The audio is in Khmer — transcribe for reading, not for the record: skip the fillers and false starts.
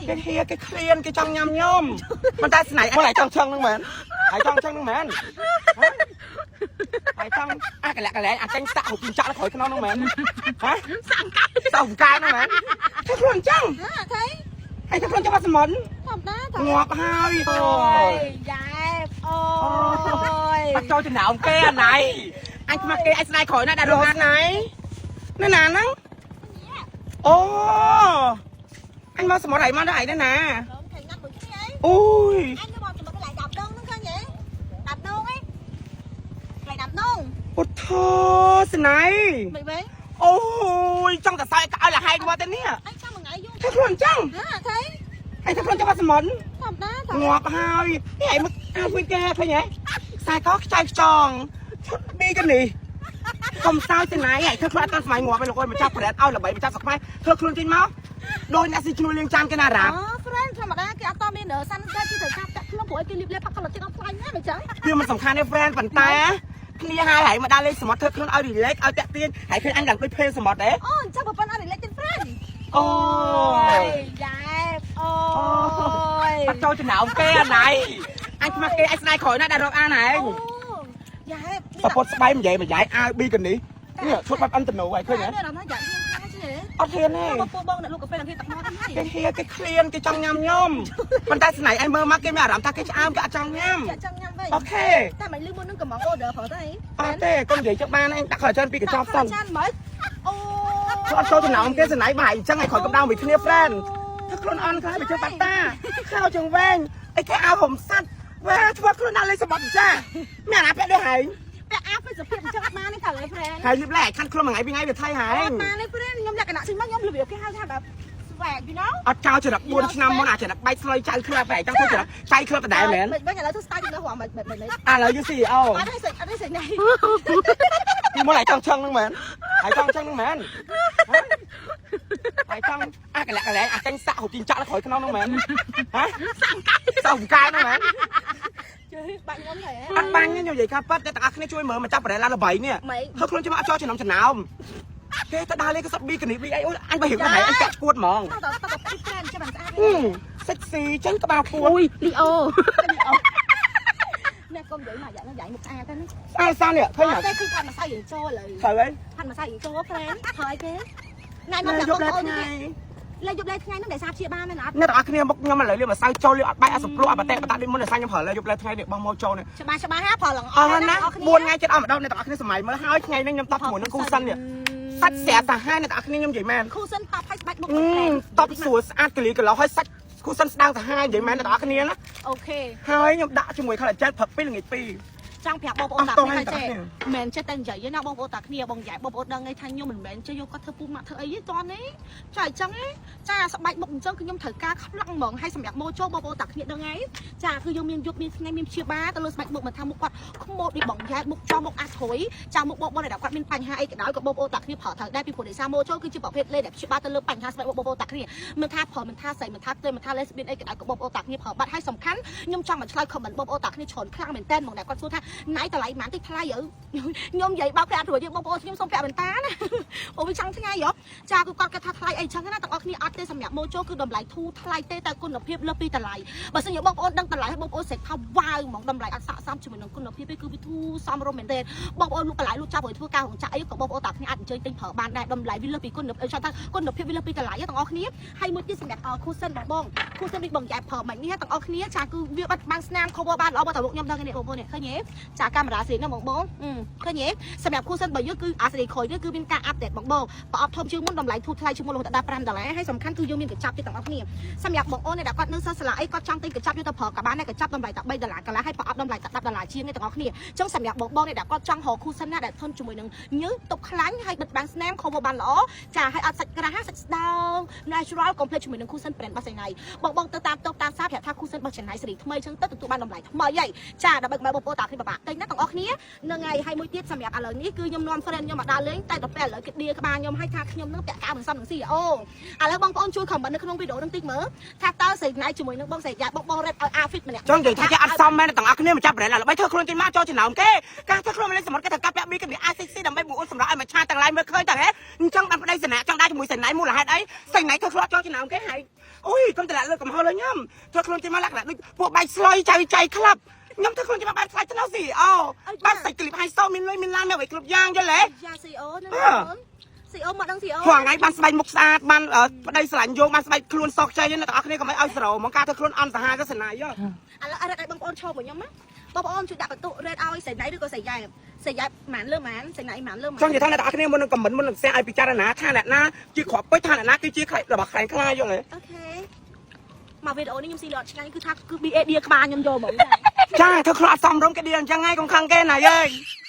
គេហៀគេឃ្លានគេចង់ញ៉ាំខ្ញុំប៉ុន្តែស្នៃមកឯងចង់ឆឹងហ្នឹងមែនហើយចង់ឆឹងហ្នឹងមែនហើយចង់អាកលៈកលែងអាចេញសាក់រូបពីចាក់ក្រោយខ្នងហ្នឹងមែនហ៎ សាំងកាយ សាក់កាយហ្នឹងមែនធ្វើខ្លួនអញ្ចឹង ហាថៃ ហើយធ្វើខ្លួនចាំបាត់សមន ធម្មតាថៃ ងាប់ហើយ អូយយ៉ែអូយ អត់ចូលចំណោមគេអាណៃអញខ្មាស់គេអញស្ដាយក្រោយណាស់ដែលរកណៃនៅណាហ្នឹងអូអញមកសមុទ្រហើយមកដល់ឯងនៅណា ថៃងាត់មួយគ្នាអី អូយ អញមកមកកន្លែងដាប់ដងហ្នឹងឃើញទេដាប់ដងឯងកន្លែងដាប់ដង ពុទ្ធស្នៃ មិនវិញ អូយចង់តែសើចឲ្យលហែងមកទៅនេះ អញចាំមួយថ្ងៃយូរ ធ្វើខ្លួនអញ្ចឹង ហាថៃ ហើយធ្វើខ្លួនចាំបាត់សមន ធម្មតាថៃ ងាប់ហើយនេះឯងមកអាវវិញគេឃើញហ៎ខ្សែកខ្ចៅខ្ចងឈុតប៊ីកនេះកុំសើចស្នៃឯងធ្វើខ្លួនអត់តាន់សម័យងាប់ឯងលោកអើយម្ចាស់ប្រែតឲ្យល្បីម្ចាស់ស្រុកខ្មែរធ្វើខ្លួនចេញមកដោយអ្នកស៊ីឈ្នួលលៀងចានគេណារ៉ា អូ friend ធម្មតាគេអត់តមានសាន់តែគេត្រូវការតាក់ខ្លួនព្រោះគេលៀបលាផាក់កលចិត្តអត់ខ្លាញ់ណាមិនចឹង វាមិនសំខាន់ទេ friend ប៉ុន្តែគ្នាហើយហើយមកដើរលេងសមុទ្រធ្វើខ្លួនឲ្យ relax ឲ្យតាក់ទាញហើយឃើញអញឡើងដូចភេសមុទ្រទេ អូអញ្ចឹងបើប៉ុណ្ណា relax ទៀត friend អូយ យ៉ែអូយ អត់ចូលចំណោមគេអាណៃអញខ្មាស់គេអញស្ដាយក្រោយណាស់ដែលរកអានឯង អូយ៉ែ សពតស្បែកនិយាយមួយយាយអាវប៊ីកនេះនេះឈុតបែបអន្តណូហើយឃើញហ៎ មានអារម្មណ៍ថាយ៉ាហ៊ានខ្លាចទេ អត់ហ៊ានទេ បងពូបងអ្នកលក់កាហ្វេឡើងគេទឹកមាត់ហ្នឹង គេហៀគេឃ្លានគេចង់ញ៉ាំខ្ញុំប៉ុន្តែស្នៃឯងមើលមកគេមានអារម្មណ៍ថាគេឆ្អើមគេអត់ចង់ញ៉ាំ ចាចង់ញ៉ាំវិញ OK តែមិនលឺមុននឹងកំង order ផងទៅអី អត់ទេកុំនិយាយចឹងបានឯងដាក់ខោច្រើនពីកញ្ចប់សិន ចានមិនអូ អត់ចូលចំណោមគេស្នៃបាយអញ្ចឹងឯងក្រោយកុំដើមវិគ្នា friend ធ្វើខ្លួនអន់ខ្លះไปជើបាត់តាខោជើងវែងអីគេអាវហុំសัตว์វ៉ាធ្វើខ្លួនដាក់លេងសម្បត្តិចាមានអាណាពាក់ដូចហែង ពាក់អាវពេញសភាពអញ្ចឹងអត់បានទេត្រូវទេ friend ហើយលៀបលែខាត់ខ្លួនមួយថ្ងៃពីរថ្ងៃវាថៃហែង អត់បានទេ friend ខ្ញុំលក្ខណៈចេញមកខ្ញុំរបៀបគេហៅថាបែប swag you know អត់ចោលចរិត4ឆ្នាំមុនអាចរិតបែកស្លុយចៅក្លឹបហែងចង់ធ្វើចរិតចៅក្លឹបដដែលមែន មិនវិញឥឡូវធ្វើ style ទៅរហមិនមិនមិន ឥឡូវយូ CEO អត់ទេអត់ទេស្អីណៃ ពីមុនឯងចង់ឆឹងហ្នឹងមែនហើយចង់ឆឹងហ្នឹងមែនហើយចង់អាកលៈកលែងអាចេញសាក់រូបជីងចាក់ក្រោយខ្នងហ្នឹងមែនហ៎ សាំងកាយ សាក់កាយហ្នឹងមែន ជឿបាញ់ខ្ញុំទេ អត់បាញ់ទេខ្ញុំនិយាយការប៉ັດតែទាំងអស់គ្នាជួយមើលមកចាប់ប្រែឡាល្បីនេះ ម៉េច ធ្វើខ្លួនចាំអត់ចោលចំណំចំណោមគេទៅដើរលេងក៏សត់ប៊ីកនេះប៊ីអីអូយអញបើរៀបដល់ហើយអញកាក់ឈួតហ្មង តតតពី friend ចាំបានស្អាត សិចស៊ីចេញក្បាលពួត អូយលីអូ អ្នកកុំនិយាយមកយ៉ាងហ្នឹងយ៉ាងមុខស្អាតទៅ ស្អាតសានេះឃើញ អត់ទេគឺផាត់ម្សៅយើងចូលឥឡូវ ត្រូវហើយ ផាត់ម្សៅយើងចូល friend ហើយគេណែនាំ យ ដល់ ប់ បង លែ ប្អូន ថ្ងៃ លេយប់លេថ្ងៃហ្នឹងដែលសាព្យាបាលមែនអត់ អ្នកទាំងអស់គ្នាមុខខ្ញុំឥឡូវលាបម្សៅចូលលាបអត់បែកអត់សព្រួអត់បតេបតាដូចមុនដោយសារខ្ញុំប្រើលើយប់លែថ្ងៃនេះបោះមកចូលនេះ ច្បាស់ច្បាស់ហាផលឡើង អស់ណា4ថ្ងៃចិត្តអស់ម្ដងអ្នកទាំងអស់គ្នាសម័យមើលហើយថ្ងៃនេះខ្ញុំតបជាមួយនឹងគូសិននេះសាច់ស្រាសាហាវអ្នកទាំងអស់គ្នាខ្ញុំនិយាយមែន គូសិនតបឲ្យស្បាច់មុខ តបស្រួលស្អាតកលីកលោហើយសាច់គូសិនស្ដាងសាហាវនិយាយមែនអ្នកទាំងអស់គ្នាណា OK ហើយខ្ញុំដាក់ជាមួយ collagen ព្រឹក2ល្ងាច2 ចង់ប្រាប់បងប្អូនតាគ្នាចេះមិនចេះតែនិយាយទេណាបងប្អូនតាគ្នាបងយ៉ែបងប្អូនដឹងឯងថាខ្ញុំមិនមែនចេះយកគាត់ធ្វើពូម៉ាក់ធ្វើអីទេតនេះចាអញ្ចឹងឯងចាស្បែកមុខអញ្ចឹងគឺខ្ញុំត្រូវការខ្លាំងហ្មងហើយសម្រាប់ម៉ូជបងប្អូនតាគ្នាដឹងឯងចាគឺយើងមានយប់មានថ្ងៃមានព្យាបាលទៅលើស្បែកមុខមិនថាមុខគាត់ខ្មោចដូចបងយ៉ែមុខចំមុខអាស្រួយចាមុខបងប្អូនដែលគាត់មានបញ្ហាអីក៏ដោយក៏បងប្អូនតាគ្នាប្រើត្រូវដែរពីព្រោះដោយសារម៉ូជគឺជាប្រភេទលេដែលព្យាបាលទៅលើបញ្ហាស្បែកមុខបងប្អូនតាគ្នាមិនថាប្រើមិនថាស្រីមិនថាទេមិនថាលេស្បៀនអីក៏ដោយក៏បងប្អូនតាគ្នាប្រើបាត់ហើយសំខាន់ខ្ញុំចង់មកឆ្លើយ comment បងប្អូនតាគ្នាច្រើនខ្លាំងមែនតើហ្មងដែលគាត់សួរថា ណៃតម្លៃប៉ុន្មានតិចថ្លៃយើខ្ញុំនិយាយបោកប្រាក់រួចបងប្អូនខ្ញុំសុំប្រាក់បន្តាណាអូវាចង់ថ្ងៃហ៎ចាគឺគាត់គិតថាថ្លៃអីចឹងណាទាំងអស់គ្នាអត់ទេសម្រាប់ម៉ូជូគឺតម្លៃធូរថ្លៃទេតែគុណភាពលើសពីតម្លៃបើសិនជាបងប្អូនដឹងតម្លៃហើយបងប្អូនស្រេចថាវ៉ាវហ្មងតម្លៃអត់ស័ក្តិសមជាមួយនឹងគុណភាពទេគឺវាធូរសមរម្យមែនទេបងប្អូនលក់បន្លែលក់ចាប់ឲ្យធ្វើការរោងចក្រអីក៏បងប្អូនតាគ្នាអាចអញ្ជើញទិញប្រើបានដែរតម្លៃវាលើសពីគុណភាពចង់ថាគុណភាពវាលើសពីតម្លៃទាំងអស់គ្នាហើយមួយទៀតសម្រាប់គូសិនបងបងគូសិននេះបងយ៉ែប្រើមិននេះទាំងអស់គ្នាចាគឺវាបាត់បាំងស្នាម cover បានល្អបើតើខ្ញុំដឹងនេះបងប្អូននេះឃើញទេ ចាកាមេរ៉ាសេរីហ្នឹងបងបងឃើញទេសម្រាប់គូសិនបើយើងគឺអាសេរីក្រោយនេះគឺមានការ update បងបងប្រអប់ធំជាងមុនតម្លៃធូរថ្លៃជាងមុនរហូតដល់5ដុល្លារហើយសំខាន់គឺយើងមានកញ្ចប់ទៀតទាំងអស់គ្នាសម្រាប់បងអូនដែលគាត់នៅសិស្សសាលាអីគាត់ចង់ទិញកញ្ចប់យកទៅប្រើក៏បានដែរកញ្ចប់តម្លៃតែ3ដុល្លារកន្លះហើយប្រអប់តម្លៃតែ10ដុល្លារជាងទេទាំងអស់គ្នាអញ្ចឹងសម្រាប់បងបងដែលគាត់ចង់រកគូសិនណាដែលធន់ជាមួយនឹងញើសទុកខ្លាញ់ហើយបិទបាំងស្នាម cover បានល្អចាហើយអត់សាច់ក្រាស់សាច់ស្ដើង natural complete ជាមួយនឹងគូសិន brand របស់សៃណៃបងបងទៅតាមតូបតាមសារប្រាប់ថាគូសិនរបស់ចៃណៃសេរីថ្មីអញ្ចឹងទៅទទួលបានតម្លៃថ្មីហើយចាដើម្បីកុំឲ្យបងប្អូនតាគ្នា បាកទិញណាទាំងអស់គ្នាហ្នឹងហើយហើយមួយទៀតសម្រាប់ឥឡូវនេះគឺខ្ញុំនាំ friend ខ្ញុំមកដើរលេងតែដល់ពេលឥឡូវគេដៀក្បាលខ្ញុំឲ្យថាខ្ញុំនឹងពាក់កៅមិនសមនឹង CEO ឥឡូវបងប្អូនជួយ comment នៅក្នុងវីដេអូនឹងតិចមើលថាតើស្រីណៃជាមួយនឹងបងស្រីយ៉ាបងបងរ៉េតឲ្យ outfit ម្នាក់ ចង់និយាយថាគេអត់សមមែនទាំងអស់គ្នាមកចាប់ប្រែល្បីធ្វើខ្លួនចេញមកចូលចំណោមគេការធ្វើខ្លួនមិនសមុទ្រគេត្រូវកាប់ពាក់មីគេមាន ICC ដើម្បីបង្អួតសម្រាប់ឲ្យមកឆាទាំងឡាយមើលឃើញតើហេអញ្ចឹងបានប្តីសេនាចង់ដើរជាមួយសេណៃមូលហេតុអីសេណៃធ្វើខ្លួនចូលចំណោមគេហើយអូយកុំតម្លាក់លើកំហុសលើខ្ញុំធ្វើខ្លួនចេញមកលក្ខណៈដូចពួកបែកស្លុយចៅចៃក្លាប់ខ្ញុំធ្វើខ្លួនចេញមកបែបថ្លៃថ្នូរ CEO បានសាច់ក្លីបហៃសូមានលុយមានឡានមានអ្វីគ្រប់យ៉ាងយល់ទេ យ៉ា CEO ហ្នឹងបងប្អូន CEO មកដឹង CEO ព្រោះថ្ងៃបានស្បែកមុខស្អាតបានប្តីស្រឡាញ់យោងបានស្បែកខ្លួនសខ្ចីណាទាំងអស់គ្នាកុំឲ្យស្រោហ្មងការធ្វើខ្លួនអន់សាហាវទៅសេណៃ ឥឡូវរ៉េតឲ្យបងប្អូនឈរមួយខ្ញុំណាបងប្អូនជួយដាក់បន្ទុករ៉េតឲ្យស្រីណៃឬក៏ស្រីយ៉ែស្រីយ៉ែម៉ានលើម៉ានស្រីណៃម៉ានលើម៉ាន ចង់និយាយថាអ្នកទាំងអស់គ្នាមុននឹង comment មុននឹង share ឲ្យពិចារណាថាអ្នកណាជាគ្រាប់ពេជ្រថាអ្នកណាគឺជារបស់ខ្លែងខ្លាយយល់ទេ OK មកវីដេអូនេះខ្ញុំស៊ីលអត់ឆ្ងាញ់គឺថាគឺ BA ដៀក្បាលខ្ញុំយកហ្មង ចាធ្វើខ្លួនអត់សមរម្យគេដៀអញ្ចឹងហើយកុំខឹងគេណាយើយ។